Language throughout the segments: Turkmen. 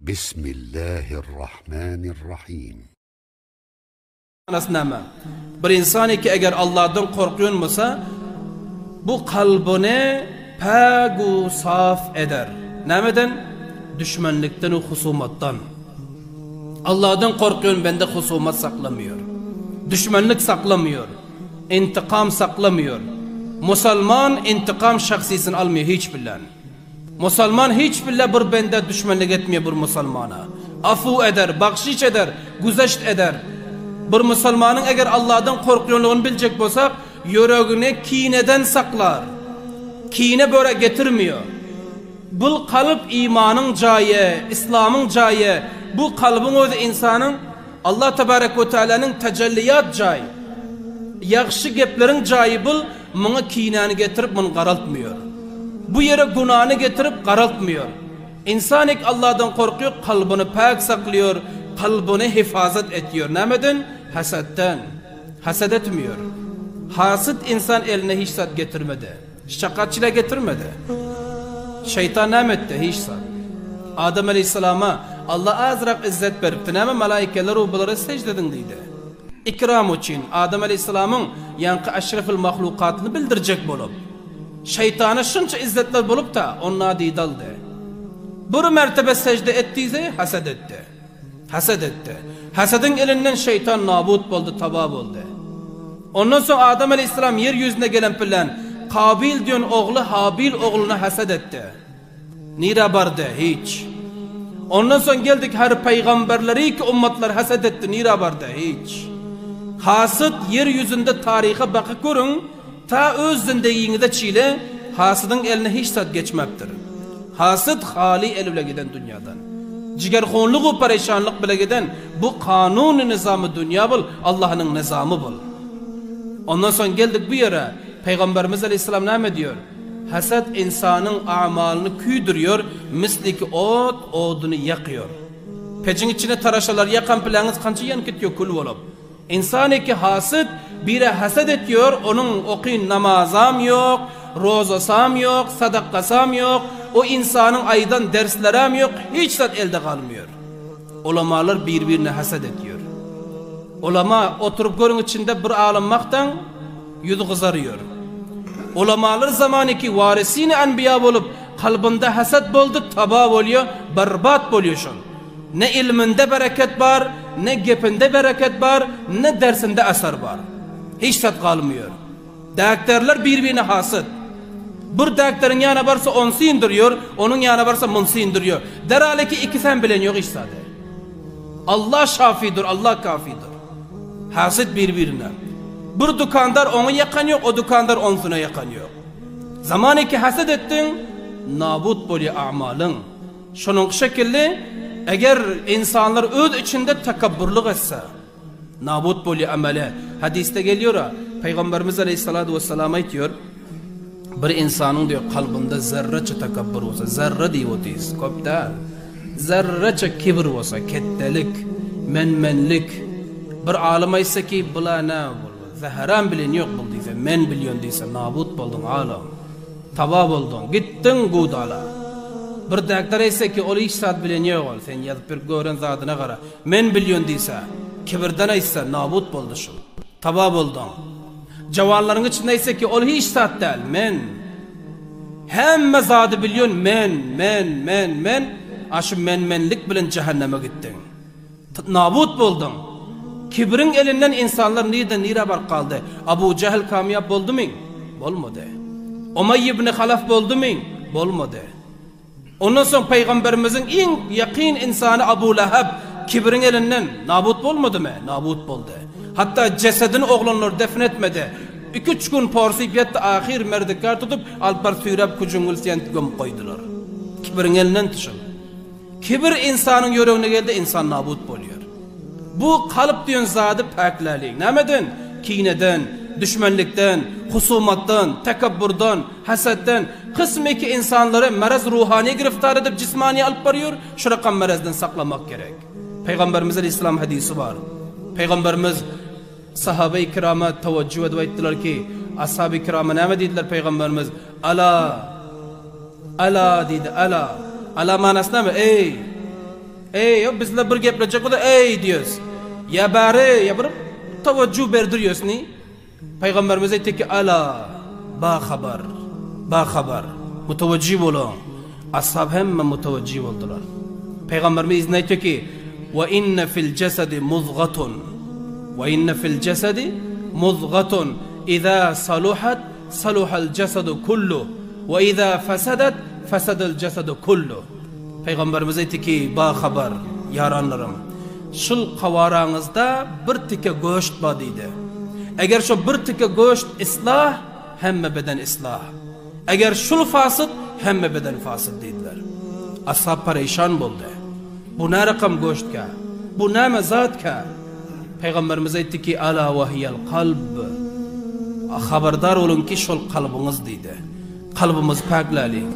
Bismillahirrahmanirrahim. Manasy näme? Bir insan ki eger Allahdan korkýan bolsa, bu kalbyny päk u saf eder. Nämeden? Düşmenlikden u husumatdan. Allahdan korkýan bende husumat saklamıyor. Düşmenlik saklamıyor. İntikam saklamıyor. Musalman intikam şahsisini almıyor hiç bilen. Musalman hiç bile bir bende düşmenlik etmiyor bir musalmana. Afu eder, bagşiş eder, güzeşt eder. Bir musalmanyň eger Allahdan korkýanlygyny biljek bolsak, ýüregini kineden saklar. Kine böre getirmiýor. Bul kalp imanyň jaýy, islamyň jaýy. Bu kalbyň özi ynsanyň Allah tebarek we tealanyň tejelliýat jaýy. Ýagşy gepleriň jaýy bul, muňa kinäni getirip muny garaltmýor. Bu ýere günany getirip garaltmýor. Ynsan ek Allahdan korkýor, kalbyny päk saklýor, kalbyny hifazat etýor. Nämeden? Hasaddan. Hasad etmiýor. Hasyt ynsan eline hiç zat getirmedi. Şakatçyla getirmedi. Şeýtan näme etdi? Hiç zat. Adam aleýhissalama Allah azrak izzet beripdi. Näme malaikeler u bulara sejde ediň diýdi. Ikram üçin Adam aleýhissalamyň ýaňky aşrafil mahlukatyny bildirjek bolup. Şeýtana şunça izzetler bolup-da, ony nadide aldy. Bir mertebe sejde et diýse, hased etdi. Hased etdi. Hasediň elinden şeýtan nabut boldy, taba boldy. Ondan soň Adam aleýhissalam ýer ýüzüne gelen bilen Kabil diýen ogly Habil ogluna hased etdi. Nirä bardy? Hiç. Ondan soň geldik her pygamberleri ki ummatlar hased etdi, nirä bardy? Hiç. Hasyt ýer ýüzünde taryha bakyp görüň, ta öz zindegiňize çile hasydyň eline hiç zat geçmepdir. Hasyt haly el bile giden dünýadan. Jigerhunlyk u pereşanlyk bile giden bu kanuny nyzamy dünýa bul, Allahnyň nyzamy bul. Ondan soň geldik bu ýere, Pygamberimiz aleýhissalam näme diýer? Haset ynsanyň amalyny küýdürýär, misli ki ot oduny ýakýar. Pejiň içine taraşalar ýakan piläňiz kança ýanyp gitýär kül bolup. Ynsan eki hasyt, bire haset etýär, onuň okyn namazam ýok, rozasam ýok, sadakasam ýok, o ynsanyň aýdan derslerem ýok, hiç zat elde galmýar. Ulamalar bir-birine haset etýär. Ulama oturyp görüň içinde bir alym magtaň, ýüzi gyzarýar. Ulamalar zamaniki warisini anbiýa bolup, kalbynda haset boldy, taba bolýar, berbat bolýar şol. Ne ilminde bereket bar, ne gepinde bereket bar, ne dersinde eser bar. Hiç zat galmıyor. Däkderler bir-birine hasyt. Bir däkderiň ýanyna barsa onsy indirýär, onuň ýanyna barsa munsy indirýär. Derhal ki ikisem bilen ýok hiç zady. Allah şafidir, Allah kafidir. Hasyt bir-birine. Bir dükandar oňa ýakan ýok, o dükandar onsyna ýakan ýok. Zaman ki hasyt etdiň, nabut bolýar amalyň. Şonuňky şekilli, eger ynsanlar öz içinde tekebburlyk etse, nabut bolýar ameli. Hadysda gelýär, Pygamberimiz aleýhissalatu wessalam aýtýar, bir ynsanyň diýýär kalbynda zerreçe tekebbur bolsa, zerre diýip otyrys, köp däl. Zerreçe kibr bolsa, ketdelik, men-menlik, bir alym aýtsa ki, bula nä boldy, zäherem bilen ýok bul diýse, men bilýän diýse, nabut bolduň alym. Taba bolduň, gitdiň gudala. Bir däkdar aýtsa ki, ol hiç zat bilen ýok ol, sen ýazyp bir gören zadyna gara. Men bilýän diýse, kibirden aýtsa, nabut boldy şul. Taba bolduň. Jawanlaryň içinde aýtsa ki, ol hiç zat däl, men. Hemme zady bilýän men, men, men, men, a şu men-menlik bilen jähenneme gitdiň. Nabut bolduň. Kibriň elinden ynsanlar nirden nirä baryp galdy? Abu Jähl kamýap boldumy? Bolmady. Omaý ibn Halaf boldumy? Bolmady. Ondan soň pygamberimiziň iň ýakyn ynsany Abu Lahab kibriň elinden nabut bolmadymy? Nabut boldy. Hatda jesedini oglanlar defn etmedi. Iki-üç gün porsyp ýatdy, ahyr merdikar tutup, alyp baryp süýräp küjüňgül siýen gömüp goýdular. Kibriň elinden tüşüň. Kibir ynsanyň ýüregine gelde ynsan nabut bolýar. Bu kalp diýen zady päkläliň. Nämeden? Kineden, düşmenlikden, husumatdan, tekebburdan, hasetden. Kysmyky ynsanlary merez ruhaniýe giriftar edip jismaniýe alyp barýar, şu rakam merezden saklamak gerek. Pygamberimiz aleýhissalam hadysy bar. Pygamberimiz sahabeý kirama tawajjuh edip aýtdylar ki, ashaby kirama näme diýdiler pygamberimiz? Ala! Ala diýdi, ala. Ala manasy näme? Eý! Eý, bizler bir geplejek bolsa eý diýýäs. Ýa bäri, ýa bir tawajjuh berdirýäs ni. Pygamberimiz aýtdy ki, Ala, ba habar, ba habar, mutawajjih boluň. Ashab hemme mutawajjih boldular. Pygamberimiz yzyna aýtdy ki, Wa inne fil jesedi muzgatun, wa inne fil jesedi muzgatun, iza saluhat, saluhal jesedu kullu, wa iza fesedet, fesedel jesedu kullu. Pygamberimiz aýtdy ki, Ba habar, ýaranlarym, şul kawaraňyzda bir tike göşt bar diýdi. Eger şo bir tike göşt islah, hemme beden islah. Eger şul fasyt, hemme beden fasyt diýdiler. Ashab pereýşan boldy. Bu nä rakam göştkä? Bu näme zatkä? Pygamberimiz aýtdy ki, Ala we hiýel kalb. Habardar boluň ki, şol kalbyňyz diýdi. Kalbymyzy päkläliň.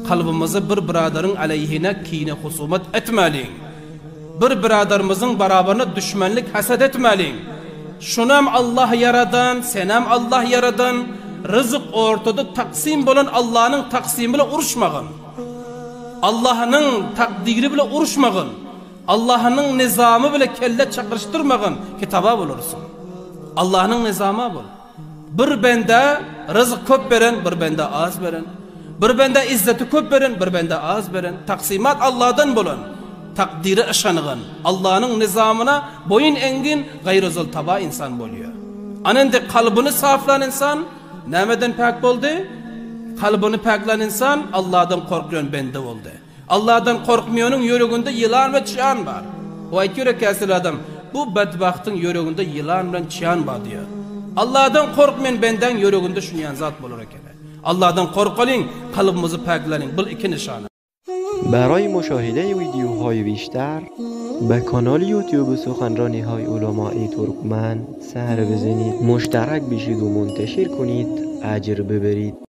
Kalbymyzy bir byradaryň aleýhine kine-husumat etmäliň. Bir byradarymyzyň barabaryna düşmenlik, haset etmäliň. Şunam Allah ýaradan, senem Allah ýaradan, ryzyk ortada taksym bolan Allanyň taksymy bilen uruşmagyn. Allahnyň takdyry bilen uruşmagyn. Allahnyň nyzamy bilen kelle çakyryşdyrmagyn, kitaba bolarsyň. Allahnyň nyzama bol. Bir bendä ryzyk köp beren, bir bendä az beren. Bir bendä izzeti köp beren, bir bendä az beren. Taksymat Allahdan bolan, takdyra yşangan, Allanyň nyzamyna boýun engin gaýrozal taba ynsan bolýar. Ana indi kalbyny saflan ynsan nämeden päk boldy? Kalbyny päklän ynsan Allahdan korkýan bende boldy. Allahdan korkmaýanyň ýüreginde ýylan we çyýan bar. O aýtýar käsir adam, bu bedbagtyň ýüreginde ýylan bilen çyýan bar diýýär. Allahdan korkmaýan bendäň ýüreginde şunýan zat bolar ekeni. Allahdan korkalyň, kalbymyzy päkläliň, bul iki nyşana. برای مشاهده ویدیوهای بیشتر به کانال یوتیوب سخنرانی های علمای ترکمن سر بزنید مشترک بشید و منتشر کنید اجر ببرید.